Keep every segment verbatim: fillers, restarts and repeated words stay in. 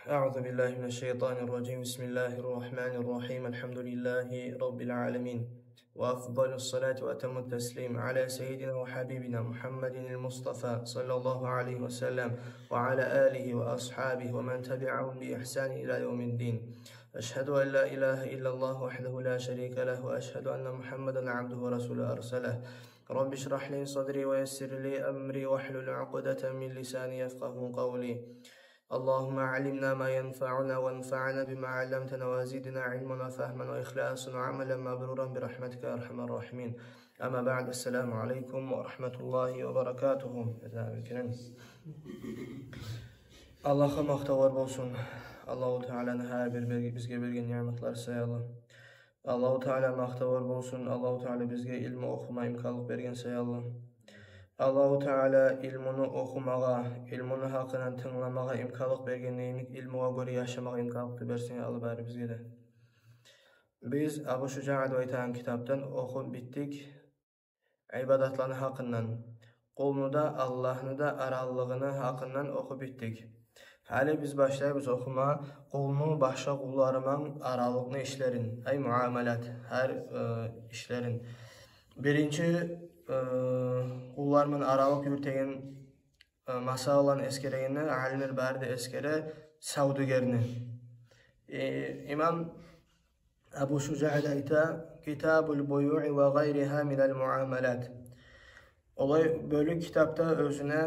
أعوذ بالله من الشيطان الرجيم. بسم الله الرحمن الرحيم. الحمد لله رب العالمين. وأفضل الصلاة وأتم التسليم على سيدنا وحبيبنا محمد المصطفى صلى الله عليه وسلم وعلى آله وأصحابه ومن تبعهم بإحسان إلى يوم الدين. أشهد أن لا إله إلا الله وحده لا شريك له، وأشهد أن محمدا عبده ورسوله أرسله. رب اشرح لي صدري ويسر لي أمري واحلل عقدة من لساني يفقهوا قولي. اللهم علمنا ما ينفعنا وانفعنا بما علمتنا وزدنا علما وفهما وإخلاصا وعملا مبرورا برحمتك يا أرحم الراحمين. أما بعد، السلام عليكم ورحمة الله وبركاته. Аллагьгъа макътавлар болсун, Аллагьу Тааланы гьар бир бер-, бизге берген ниъматлар саялы. Аллагьу Таала макътавлар болсун, Аллагьу Таала бизге илму охума имканлыкъ берген саялы. Аллагьу Таала илмуну охумагъа, илмуну гьакъындан тынгламагъа имканлыкъ берген йимик, илмугъа гёре яшамагъа имканлыкъ да берсин, я Аллагь, барыбызгъа да. Биз Абу Шужаъ деп айтагъан китапдан охуп битдик ибадатланы гьакъындан, къулну да, Аллагьны да аралыгъыны гьакъындан охуп битдик. Гьали биз башлайбыз охума къулну башгъа къулларыман аралыкъны ишлерин, ай, муамалат, гьар, э, ишлерин. Биринчи, э, къулларман аралыкъ юрютеген, э, масъаланы эсгерегенде, алимлер бары да эсгере савдюгерни. Э, имам Абу Шужаъ да айта: «Китабул буюъи ва гъайриха минал муамалат». Олай бёлюк китапда оьзюне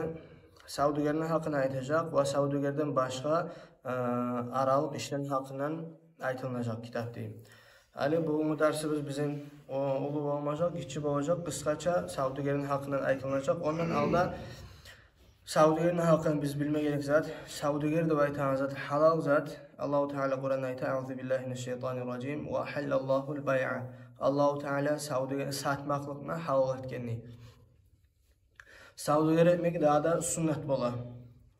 савдюгерни гьакъын айтажакъ ва савдюгерден башгъа, э, аралыкъ ишлени гьакъындан айтылынажакъ китап дей. Гьали бугюнгю дарсыбыз бизин о, уллу болмажакъ, гиччи болажакъ, къысгъача савдюгерни гьакъындан айтылынажакъ. Ондан алда савдюгерни гьакъын биз билме герек зат. Савдюгер деп айтагъан зат гьалал зат. Аллагьу Таала Къуранда айта: «Аъузу биллагьи минаш шайтанир ражим. Ва агьаллаллагьул байъа». Аллагьу Таала савдюгер, сатмакълыкъны гьалал этген дей. Савдюгер этмек дагъы да суннат бола.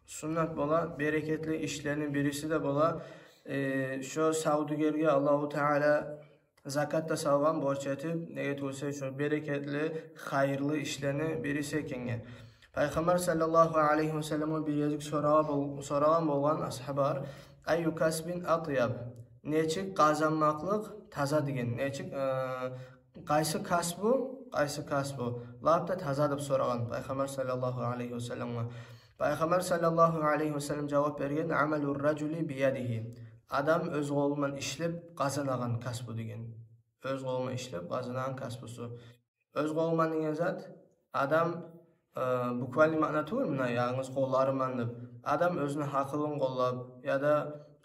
Суннат бола, берекетли ишлени бириси де бола. Э, шо савдюгерге Аллагьу Таала закат да салгъан борч этип, неге тюгюлсе шо берекетли, хайырлы ишлени бириси экенге. Пайхаммар саллаллагьу алайгьи ва салламгъа бир гезик сорагъа бол-, сорагъан болгъан асгьабалар: «Айю касбин атъяб?» Нечик къазанмакълыкъ таза деген. Нечик, э, къайсы касбу, къайсы касбу лап да таза деп сорагъан Пайхаммар саллаллагьу алайгьи ва салламгъа. Пайхаммар саллаллагьу алайгьи ва саллам жавап берген: «Амалур ражули биядигьи». Адам оьз къолуман ишлеп къазанагъан касбу деген. Оьз къолуман ишлеп къазанагъан касбусу. Оьз къолуман деген зат, адам, э, буквальный маъна тюгюл муна, янгыз къолларыман деп. Адам оьзюню гьакъылын къоллап, яда,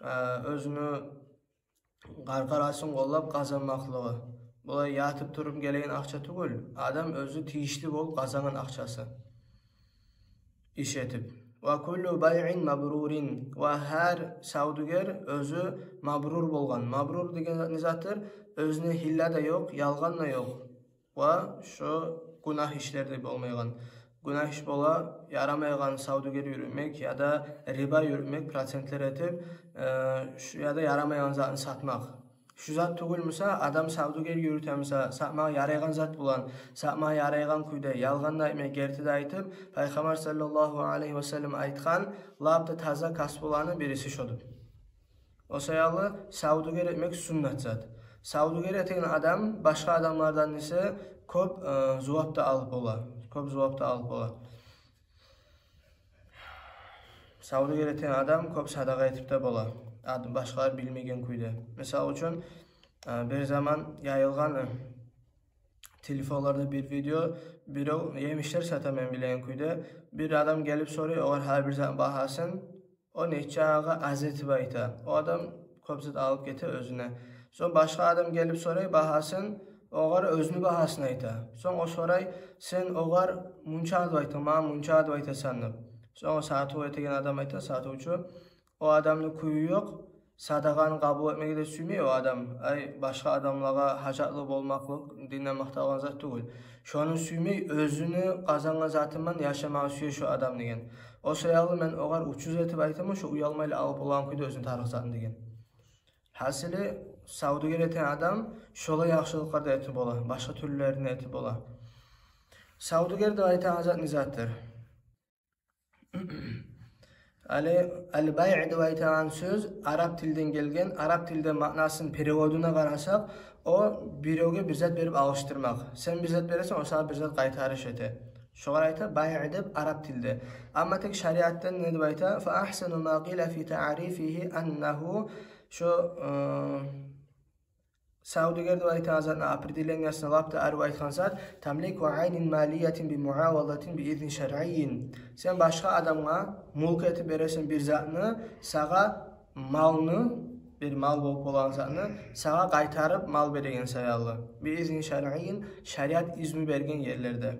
э, оьзюню къаркъарасын къоллап къазанмакълыгъы. Булай ятып туруп гелеген акъча тюгюл, адам оьзю тийишли болуп къазангъан акъчасы, иш этип. «Ва куллу байъин мабрурин». Ва гьар савдюгер оьзю мабрур болгъан. Мабрур деген зат не затдыр? Оьзюне гьилла да ёкъ, ялгъан да ёкъ. Ва шо гюнагь ишлер де болмайгъан. Гюнагь иш бола ярамайгъан савдюгер юрютмек, яда риба юрютмек, процентлер этип, э, шу, яда ярамайгъан затны сатмакъ. Шу зат тюгюл буса, адам савдюгер юрюте буса, сатмагъа ярайгъан зат булан, сатмагъа ярайгъан кюйде, ялгъан да айтмай, герти де айтып, Пайхаммар саллаллагьу алайгьи ва саллам айтгъан лап да таза касбуланы бириси шодур. О саялы савдюгер этмек суннат зат. Савдюгер этеген адам башгъа адамлардан эсе кёп, э, зувап да алып бола. Кёп зувап да алып бола. Савдюгер этеген адам кёп садагъа этип де бола. Ад-, башгъалар билмеген кюйде. Мисал учун, э, бир заман яйылгъан, э, телефонларда бир видео, бирев емишлер сата мен билеген кюйде. Бир адам гелип сорай огъар гьар бир затны багьасын, о нечакъы аз этип айта. О адам кёп зат алып гете оьзюне. Сонг башгъа адам гелип сорай багьасын, огъар оьзюню багьасын айта. Сонг о сорай: «Сен огъар мунча деп айтдынг, магъа мунча деп айтасан», — деп. Сонг о сатыв этеген адам айта, сатывчу: «О адамны кюю ёкъ, садагъаны къабул этмеге де сюймей о адам. Ай, башгъа адамлагъа гьажатлы болмакълыкъ динден макъталгъан зат тюгюл. Шону сюймей, оьзюню къазангъан затындан яшамагъа сюе шо адам», — деген. «О саялы мен огъар учуз этип айтаман, шо уялмайлы алып болагъан кюйде оьзюню тарыкъ затын», — деген. Гьасили, савдюгер этеген адам шолай яхшылыкълар да этип бола, башгъа тюрлюлерин этип бола. Савдюгер деп айтагъан зат не затдыр? Гьали аль-байъ деп айтагъан сёз араб тилден гелген, араб тилде маънасын, переводуна къарасакъ, о биревге бир зат берип алышдырмакъ. Сен бир зат бересен, о сагъа бир зат къайтарыш эте. Шогъар айта байъ деп араб тилде. Амма тек шариатда не деп айта? Фа ахсану ма къила фи таърифигьи аннагьу, шо, э, савдюгер деп айтагъан затны определениясына лап да арив айтгъан зат: тамлику айнин малиятин би муавадатин би изни шаръийин. Сен башгъа адамгъа мулк этип бересен бир затны, сагъа малны, бир мал болуп болагъан затны сагъа къайтарып мал береген саялы. Би изни шаръийин, шариат изну берген ерлерде.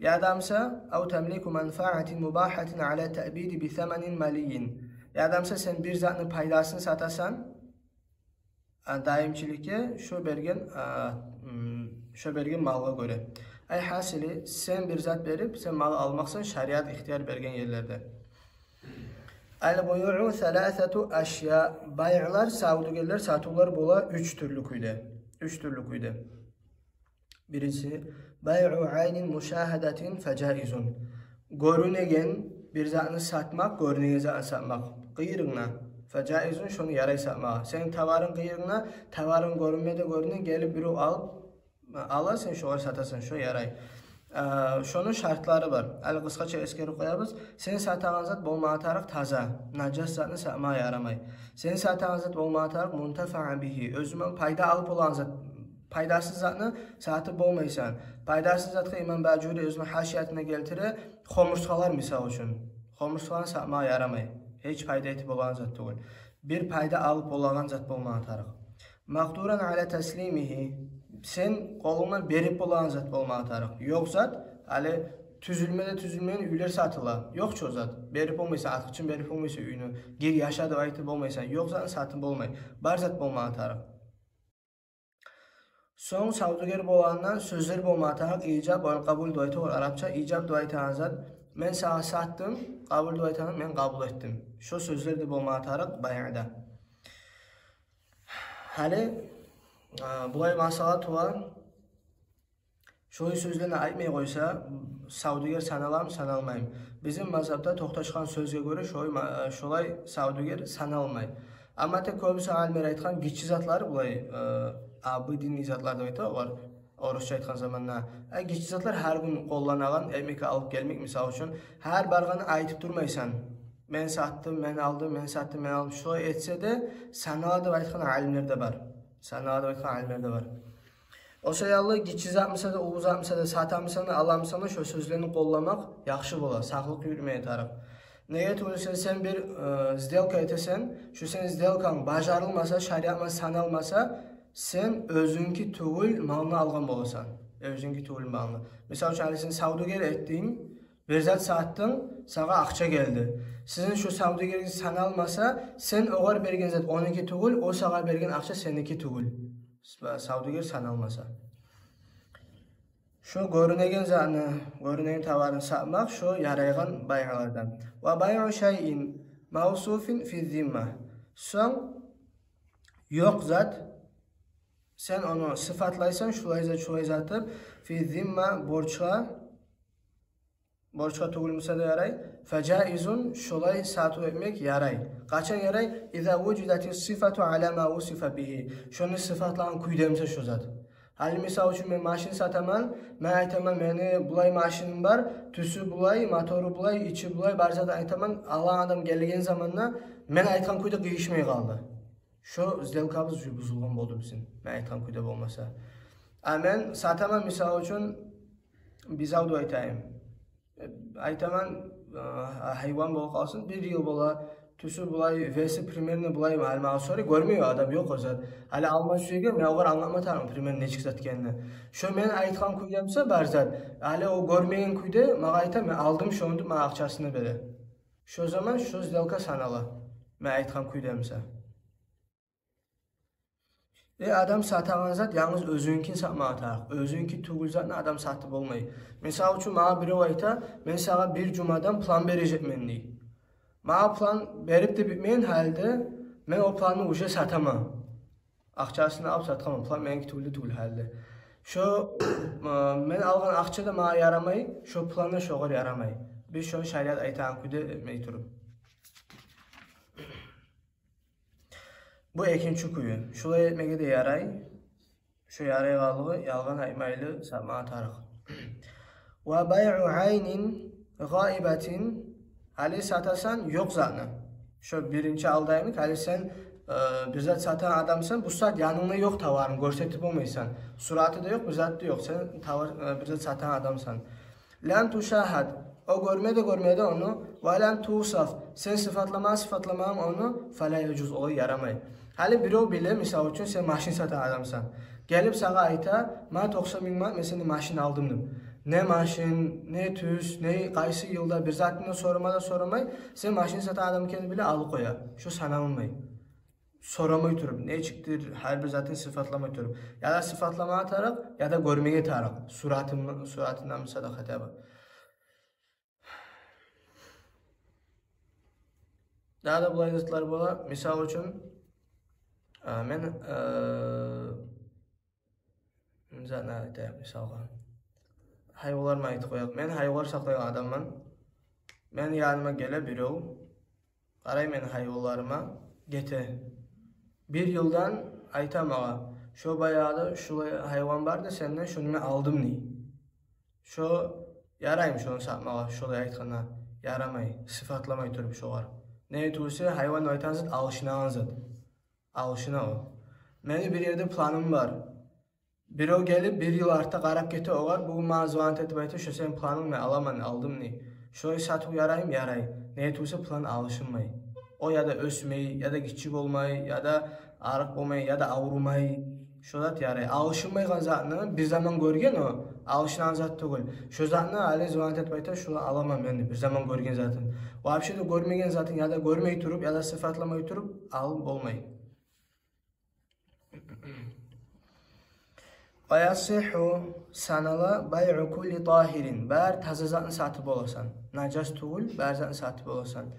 Яда буса, ав тамлику манфаатин мубахатин ала таъбиди би саманин малийин. Яда буса сен бир затны пайдасын сатасан, а, даимчиликге шо берген, а, м, шо берген малгъа гёре. Ай хасили, сен бир зат берип, сен мал алмакъсан, шариат ихтияр берген ерлерде. Аль-буюъу саласату ашья. Байълар, савдюгерлер, сатывлар бола уьч тюрлю кюйде. Уьч тюрлю кюйде. Биринчиси, байъу айнин мушагьадатин фажаизун. Гёрюнеген бир затны сатмакъ, гёрюнеген затны сатмакъ. Къыйырынгда. Фажаизун, шону ярай сатмагъа. Сени товарынг къыйырынгда, товарынг гёрюнме де гёрюне, гелип бирев алып, ала, сен шогъар сатасан, шо ярай. А, шону шартлары бар. Гьали къысгъача эсгерип къоябыз. Сен сатагъан зат болмагъа тарыкъ таза, нажас затны сатмагъа ярамай. Сен сатагъан зат болмагъа тарыкъ мунтафаан бигьи, оьзюнден пайда алып болагъан зат. Пайдасыз затны сатып болмайсан. Пайдасыз затгъа имам Бажури оьзюню хашиятында гелтире, хомурсгъалар, мисал учун. Хомурсгъаланы сатмагъа ярамай. Гьеч пайда этип болагъан зат тюгюл. Бир пайда алып болагъан зат болмагъа тарыкъ. Макъдуран ала таслимигьи. Сен къолунгдан берип болагъан зат болмагъа тарыкъ. Ёкъ зат, гьали тюзюлме де тюзюлмеген уьйлер сатыла. Ёкъ чу о зат. Берип болмайсан, ачгъычын берип болмайсан уьйню. Гир яша деп айтып болмайсан. Ёкъ затны сатып болмай. Бар зат болмагъа тарыкъ. Сонг савдюгер болагъанда сёзлер болмагъа тарыкъ: ижаб ва къабул деп айтып бола арабча. Ижаб деп айтагъан зат: мен сагъа сатдым, къабул деп айтагъан: мен къабул этдим. Шо сёзлер де болмагъа тарыкъ байъда. Гьали, а, булай масъала тува, шолай сёзлени айтмай къойса, савдюгер саналамы, саналмаймы? Бизин мазгьабда токъташгъан сёзге гёре шолай ма-, шолай савдюгер саналмай. Амма тек кёбюсю алимлер айтгъан гиччи затлар, булай, э, обыденный затлар деп айта олар, орусча айтгъан заманда. Э, гиччи затлар гьар гюн къолланагъан, экмекге алып гелмек, мисал учун, гьар баргъанны айтып турмайсан: мен сатдым, мен алдым, мен сатдым, мен алдым. Шолай этсе де санала деп айтгъан алимлер де бар. Санала деп айтгъан алимлер де бар. О саялы гиччи затмыса да, уллу затмыса да, сатамысан да, аламысан да, шо сёзлени къолламакъ яхшы бола, сакълыкъ юрютмеге тарыкъ. Неге тюгюл десенг, сен бир, э, сделка этесен, шо сени сделканг бажарылмаса, шариат булан саналмаса, сен оьзюнгню тюгюл малны алгъан боласан. Оьзюнгню тюгюл малны. Мисал учун, гьали сен савдюгер этдинг, бир зат сатдынг, сагъа акъча гелди. Сизин шо савдюгерлик саналмаса, сен огъар берген зат онуки тюгюл, о сагъа берген акъча сеники тюгюл. Савдюгер саналмаса. Шо гёрюнеген затны, гёрюнеген товарны сатмакъ шо ярайгъан байълардан. Ва байъу шайин мавсуфин фи зимма. Сонг ёкъ зат, сен ону сыфатлайсан, шулай зат, шулай зат деп, фи зимма, борчгъа, борчгъа тюгюлмюсе де ярай. Фажаизун, шолай сатыв этмек ярай. Къачан ярай? Иза вужидати сифату ала ма вусифа бигьи. Шону сыфатлагъан кюйдемисе шо зат. Гьали, мисал учун, мен машин сатаман, мен айтаман: мени булай машиним бар, тюсю булай, мотору булай, ичи булай, бар зат айтаман. Алагъан адам гелген заманда мен айтгъан кюйде къыйышмай къалды. Шо сделкабыз бузулгъан болду бизин, мен айтгъан кюйде болмаса. А мен сатаман, мисал учун, бизав деп айтайым. Айтаман, а, гьайван болуп къалсын, бир йыл бола, тюсю булай, веси примерно булай, гьали магъа сорай, гёрмей о адам, ёкъ о зат. Гьали алма сюеген, мен огъар англатма тарыкъман примерно нечик зат экенин. Шо мен айтгъан кюйдемисе бар зат, гьали о гёрмеген кюйде магъа айта: мен алдым шону деп, магъа акъчасын да бере. Шо заман шо сделка санала, мен айтгъан кюйдемисе. Э, адам сатагъан зат янгыз оьзюнкин сатмагъа тарыкъ. Оьзюнки тюгюл затны адам сатып болмай. Мисал учун, магъа бирев айта: мен сагъа бир жумадан план бережекмен, дей. Магъа план берип де битмеген гьалда, мен о планны уже сатаман. Акъчасын алып сатгъанман, план меники тюгюл де тюгюл гьалда. Шо, э, мен алгъан акъча да магъа ярамай, шо план да шогъар ярамай. Биз шону шариат айтагъан кюйде этмей туруп. Бу экинчи кюю. Шулай этмеге де ярай. Шо ярайгъанлыгъы, ялгъан айтмайлы сатмагъа тарыкъ. Ва байгьу айнин гъаибатин, гьали сатасан ёкъ затны. Шо биринчи алдайымлыкъ, гьали сен, э, бир зат сатагъан адамсан, бу сагьат янынгда ёкъ товарынг, гёрсетип болмайсан. Сураты да ёкъ, бир зат да ёкъ. Сен товар, э, бир зат сатагъан адамсан. Лам тушагьад, о гёрме де гёрмеди ону, ва лам тусаф, сен сыфатлама, сыфатламагъан ону, фала яжуз, олай ярамай. Гьали бирев биле, мисал учун, сен машин сатагъан адамсан. Гелип сагъа айта: «Ма токъсан минг манат, мен сенден машин алдым», — деп. Не машин, не тюс, не къайсы йылда, бир затын да сорама да сорамай, сен машин сатагъан адам экенин биле, алып къоя. Шо саналмай. Сорамай туруп, нечикдир, гьар бир затын сыфатламай туруп. Яда сыфатламагъа тарыкъ, яда гёрмеге тарыкъ. Суратын, суратындан буса да хотя бы. Дагъы да булай затлар бола. Мисал учун, а, мен, э, не затны айтайыкъ, мисалгъа. Гьайванларымны айтып къояйыкъ. Мен гьайванлар сакълайгъан адамман. Мени яныма геле бирев. Къарай мен гьайванларыма, гете. Бир йылдан айта магъа: «Шо баягъы шулай гьайван барды сенден, шону мен алдым», — дей. Шо яраймы шону сатмагъа, шолай айтгъанда? Ярамай, сыфатламай туруп шогъар. Неге тюгюл эсе, гьайван деп айтагъан зат алышынагъан зат. Алышына о. Мени бир ерде планым бар. Бирев гелип, бир йыл артда къарап гете огъар, бугюн магъа звонить этип айта: «Шо сени планынг, мен аламан, алдым», — дей. Шолай сатыв яраймы? Ярай. Неге тюгюл эсе, план алышынмай. О яда оьсмей, яда гиччи болмай, яда арыкъ болмай, яда аврумай. Шо зат ярай. Алышынмайгъан затны бир заман гёрген, о алышынагъан зат тюгюл. Шо затны гьали звонить этип айта: «Шуну аламан мен», — деп, бир заман гёрген затын. Вообще де гёрмеген затын яда гёрмей туруп, яда сыфатламай туруп алып болмай. Ва ясихху, санала, байгьу кулли тагьирин, бар таза затны сатып боласан. Нажас тюгюл, бар затны сатып боласан.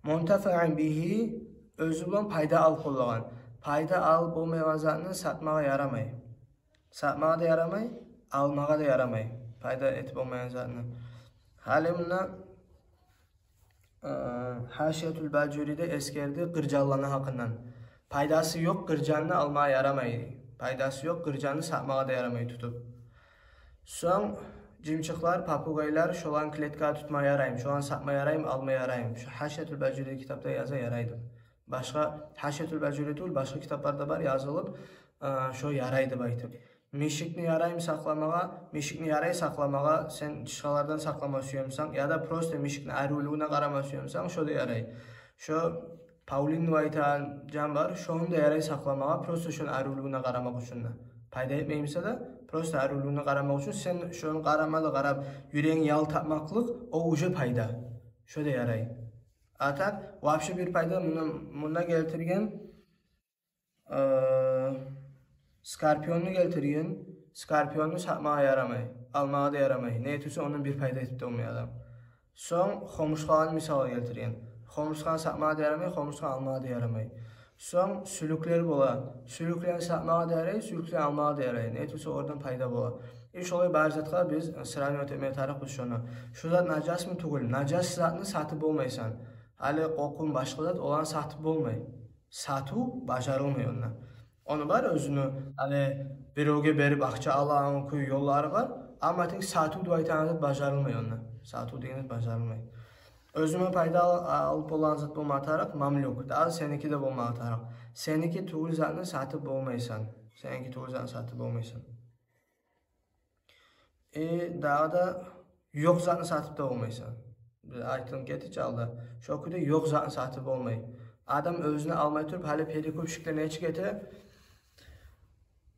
Мунтафаан бигьи, оьзю булан пайда алып болагъан. Пайда алып болмайгъан затны сатмагъа ярамай. Сатмагъа да ярамай, алмагъа да ярамай. Пайда этип болмайгъан затны. Гьали мунда Э, Гьашиятул Бажуриде эсгерди къыржанланы гьакъындан. Пайдасы ёкъ къыржанны алмагъа ярамай. Пайдасы ёкъ къыржанны сатмагъа да ярамай тутуп. Сонг жымчыкълар, попугайлар, шоланы клеткагъа тутма яраймы, шоланы сатма яраймы, алма яраймы? Шо Гьашиятул Бажуриде китапда яза, ярайды. Башгъа, Гьашиятул Бажури тюгюл, башгъа китапларда бар язылып, э, шо ярайды деп айтып. Мишикни яраймы сакъламагъа? Мишикни ярай сакъламагъа, сен тышгъалардан сакълама сюемсен, яда просто мишикни аривлюгюне къарама сюемсен, шо да ярай. Шо павлин деп айтагъан жан бар, шону да ярай сакъламагъа, просто шону аривлюгюне къарамакъ учун да. Пайда этмей буса да, просто аривлюгюне къарамакъ учун, сен шону къарама да къарап, юрегинг ял тапмакълыкъ, о уже пайда. Шо да ярай. А так, вообще бир пайда мунда, мунда гелтирген, э, скорпионну гелтирген, скорпионну сатмагъа ярамай, алмагъа да ярамай. Неге тюгюл эсе, ондан бир пайда этип де болмай адам. Сонг хомурсгъаны мисалгъа гелтирген. Хомурсгъаны сатмагъа да ярамай, хомурсгъаны алмагъа да ярамай. Сонг сюлюклер бола. Сюлюклени сатмагъа да ярай, сюлюклени алмагъа да ярай. Неге тюгюл эсе, оьрден пайда бола. И шолай бар затгъа биз сравнивать этме тарыкъбыз шону. Шо зат нажасмы, тюгюлмю? Нажас затны сатып болмайсан. Гьали къокъум, башгъа зат, оланы сатып болмай. Сатыв бажарылмай онда. Ону бар оьзюню, гьали, биревге берип акъча алагъан кюй ёллары бар. Амма тек сатыв деп айтагъан зат бажарылмай онда. Сатыв деген зат бажарылмай. Оьзюнге пайда ал-, алып болагъан зат болмагъа тарыкъ, мамлюк. Дагъы сеники де болмагъа тарыкъ. Сеники тюгюл затны сатып болмайсан. Сеники тюгюл затны сатып болмайсан. Э, дагъы да ёкъ затны сатып да болмайсан. Биз айтып гетдик чи алда. Шо кюйде ёкъ затны сатып болмай. Адам оьзюне алмай туруп, гьали перекупщиклер нечик эте?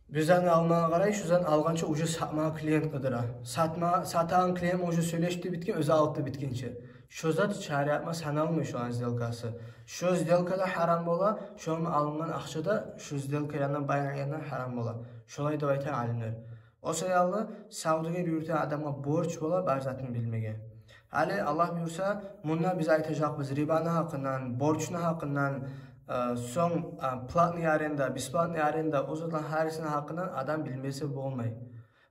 Бир затны алмагъа къарай, шо затны алгъанча уже сатмагъа клиент къыдыра. Сатма, сатагъан клиент уже сёйлешип де битген, оьзю алып да битгенче. Шо зат шариатда саналмай шоланы сделкасы. Шо сделка да гьарам бола, шону алынгъан акъча да шо сделка янындан, байъ янындан гьарам бола. Шолай деп айта алимлер. О саялы савдюгер юрютеген адамгъа борч бола бар затын билмеге. Гьали, Аллагь буюрса, мунда биз айтажакъбыз рибаны гьакъындан, борчну гьакъындан, э, сонг, э, платный аренда, бесплатный аренда, о затланы гьарисини гьакъындан адам билмесе болмай.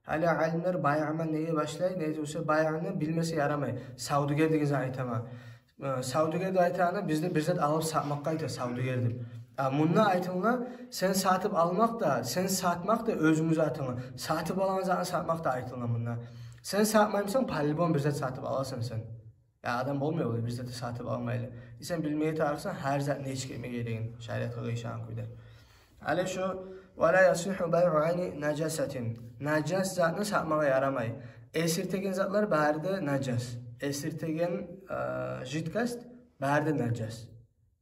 Гьали алимлер байъ амал неге башлай, неге тюгюл эсе байъны билмесе ярамай. Савдюгер деген зат айтаман. Э, савдюгер деп айтагъаны бизде бир зат алып сатмакъгъа айта савдюгер деп. А мунда айтылына, сен сатып алмакъ да, сен сатмакъ да оьзюнгню затынгны, сатып алагъан затны сатмакъ да айтылына мунда. Сен сатмаймысан, по-любому бир зат сатып аласан сен. Я адам болмай олай бир зат сатып алмайлы. Сен билмеге тарыкъсан гьар зат нечик этмеге герегин, шариатгъа къыйышагъан кюйде. Гьали шу: «Ва ла ясихху байгъу айни нажасатин». Нажас затны сатмагъа ярамай. Эсиртеген затлар бары да нажас. Эсиртеген, э, жидкость бары да нажас.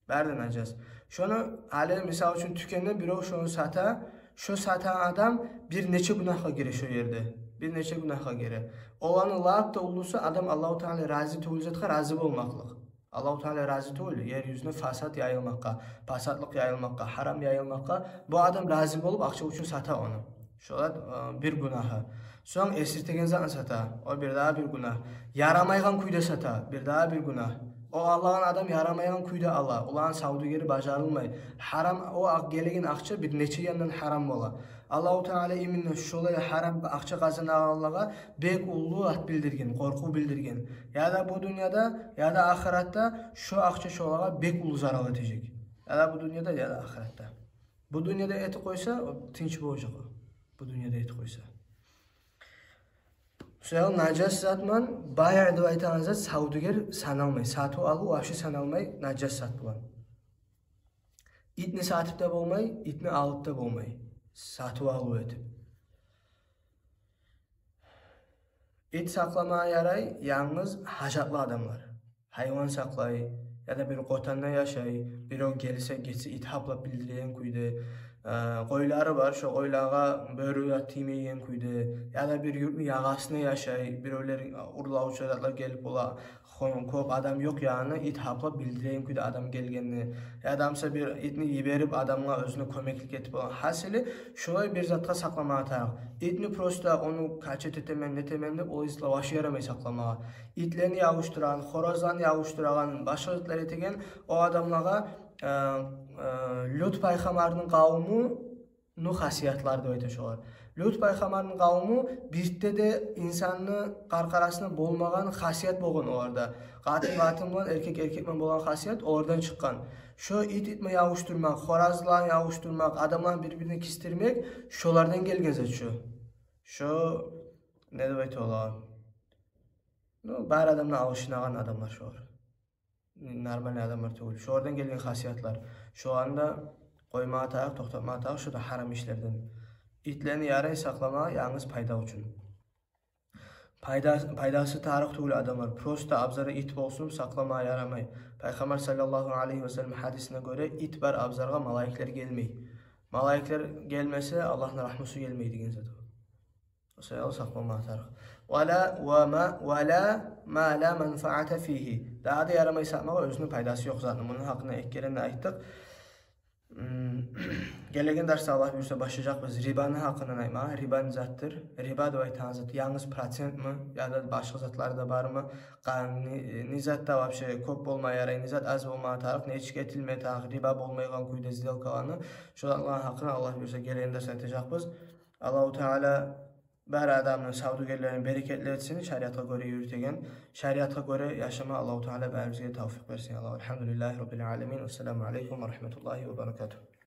Бары да нажас. Шону, гьали, мисал учун, тюкенде биров шону сата, шо сатагъан адам бир нече гюнагьгъа гире шо ерде. Бир нече гюнагьгъа гире. Оланы лап да уллусу, адам Аллагьу Таала рази тюгюл затгъа рази болмакълыкъ. Аллагьу Таала рази тюгюл ер юзюне фасад яйылмакъгъа, пасатлыкъ яйылмакъгъа, гьарам яйылмакъгъа. Бу адам рази болуп акъча учун сата ону. Шолай, э, бир гюнагьы. Сонг эсиртеген затны сата, о бирдагъы бир гюнагь. Ярамайгъан кюйде сата, бирдагъы бир гюнагь. О алагъан адам ярамайгъан кюйде ала, оланы савдюгери бажарылмай. Гьарам, о акъ-, гелеген акъча бир нече яндан гьарам бола. Аллагьу Таала именно шолай гьарам акъча къазанагъанлагъа бек уллу ат билдирген, къоркъув билдирген. Яда бу дюньяда, яда ахыратда шо акъча шолагъа бек уллу зарал этежек. Яда бу дюньяда, яда ахыратда. Бу дюньяда этип къойса, о тынч болажакъ о. Бу дюньяда этип къойса. Шо нажас зат булан, байъ деп айтагъан зат, савдюгер саналмай. Сатыв-алыв вообще саналмай нажас зат булан. Итни сатып да болмай, итни алып да болмай. Сатыв-алыв этип. Ит сакъламагъа ярай янгыз гьажатлы адамлар. Гьайван сакълай, яда бир къотанда яшай, биров гелсе, гетсе, ит гьаплап билдиреген кюйде. Э, къойлары бар, шо къойлагъа бёрю де тиймейген кюйде. Яда бир юртну ягъасына яшай, бировлер, урлавчу затлар гелип бола. Хо-, кёп адам ёкъ янына, ит гьаплап билдиреген кюйде адам гелгенни. Яда буса бир итни йиберип адамгъа, оьзюне кёмеклик этип бола. Гьасили, шолай бир затгъа сакъламагъа тарыкъ. Итни просто ону качать этемен, нетемен деп, ол итни вообще ярамай сакъламагъа. Итлени ябушдурагъан, хоразланы ябушдурагъан, башгъа затлар этеген о адамлагъа, э, э, Лют пайхаммарны къавмуну хасиятлары деп айта шолар. Лют пайхаммарны къавму бирде де инсанны къаркъарасында болмагъан хасият болгъан оларда. Къатын къатын булан, эркек эркек булан болгъан хасият олардан чыкъгъан. Шо ит итме ябушдурмакъ, хоразланы ябушдурмакъ, адамланы бир-бирине кисдирмек, шолардан гелген зат шо. Шо, не деп айта олагъа? Ну, бар адамлар алышынагъан адамлар шолар. Нормальный адамлар тюгюл. Шолардан гелген хасиятлар. Шоланы да къоймагъа тарыкъ, токътатмагъа тарыкъ, шо да гьарам ишлерден. Итлени ярай сакъламагъа янгыз пайда учун. Пайда-, пайдасы тарыкъ тюгюл адамлар. Просто абзарда ит болсун, сакъламагъа ярамай. Пайхаммар саллаллагьу алайгьи ва саллам гьадисине гёре, ит бар абзаргъа малайиклер гелмей. Малайиклер гелмесе, Аллагьны рагьмусу гелмей деген зат о. Шо саялы сакъламагъа тарыкъ. Ва ла, ва ма, ва ла ма ла манфаата фигьи. Дагъы да ярамай сатмагъа, оьзюню пайдасы ёкъ затны. Муну гьакъында эки керен де айтдыкъ. М, гелеген дарсда, Аллагь буюрса, башлажакъбыз рибаны гьакъындан айтмагъа. Риба не затдыр? Риба деп айтагъан зат янгыз процентми, яда башгъа затлар да бармы? Къа-, не, не затда вообще кёп болма ярай, не зат аз болма тарыкъ, нечик этилме тарыкъ, риба болмайгъан кюйде сделкаланы. Шоланы гьакъында, Аллагь буюрса, гелеген дарсда айтажакъбыз. Аллагьу Таала бар адамны савдюгерлерин берекетли этсин, шариатгъа гёре юрютеген, шариатгъа гёре яшама Аллагьу Таала барыбызгъа тавфикъ берсин. Аллагь, альгьамдулиллагьи раббил аламин. Ассаламу алайкум ва рагьматуллагьи ва баракатугь.